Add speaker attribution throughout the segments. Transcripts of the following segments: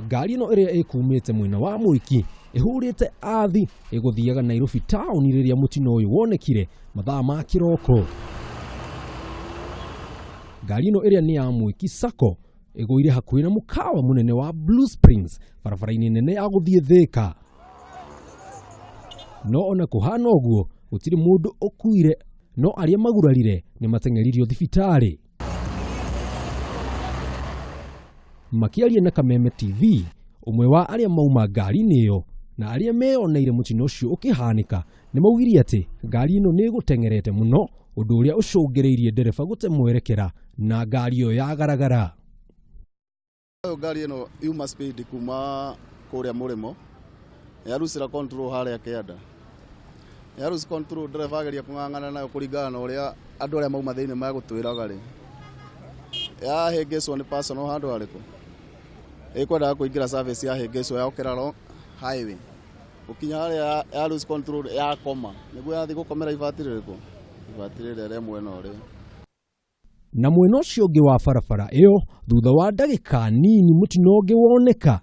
Speaker 1: Ngari ĩno ĩrĩa ĩkumĩte mwena wa Mwĩki ĩhũrĩte athi ĩgũthiaga Nairobi taũni rĩrĩa mũtino ũyũ wonekire mathaa ma kĩroko. Ngari ĩno ĩrĩa nĩ ya Mwĩki Sacco ĩgũire hakuhĩ na mũkawa mũnene wa Blue Springs barabara-inĩ nene ya gũthiĩ Thĩka. No ona kũhana ũguo gũtirĩ mũndũ ũkuire no arĩa magurarire nĩ mateng'eririo thibitarĩ. Makĩaria na Kameme TV, ũmwe wa arĩa mauma ngari-inĩ ĩyo na arĩa meyoneire mũtino ũcio ũkĩhanĩka nĩ maugire atĩ ngari ĩno nĩ ĩgũteng'erete mũno ũndũ ũrĩa ũcũngĩrĩirie ndereba gũte mwerekera na ngari ĩyo yagaragara.
Speaker 2: Ũyũ ngari ĩno yuma speed kuma kũrĩa mũrĩmo yarucira control harĩa kĩanda ya lose control ndereba ageria kũng'ang'ana nayo kũringana na ũrĩa andũ arĩa mauma thĩinĩ megũtwĩraga rĩ yahĩngĩcwo nĩ personal handũ harĩkũ ĩkwendaga kũingĩra service yahĩngĩcwo yokĩra highway gũkinya harĩa ya lose control yakoma nĩguo yathiĩ gũkomera ibati rĩrĩkũ ibati rĩrĩa rĩ mwena ũrĩa.
Speaker 1: Na mwena ũcio ũngĩ wa barabara ĩyo thutha wa ndagĩka nini mũtino ũngĩ woneka.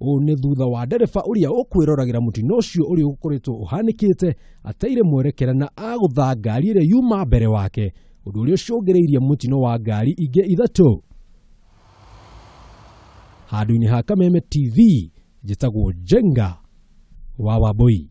Speaker 1: Ũũ nĩ thutha wa ndereba ũrĩa ũkwĩroragĩra mũtino ũcio ũrĩa ũkoretwo ũhanĩkĩte ateire mwerekera na agũtha ngari ĩrĩa yuma mbere wake, ũndũ ũrĩa ũcũngĩrĩirie mũtino wa ngari ingĩ ithatũ. Handũ-inĩ ha Kameme TV, njĩtagwo Njenga wa Wambũi.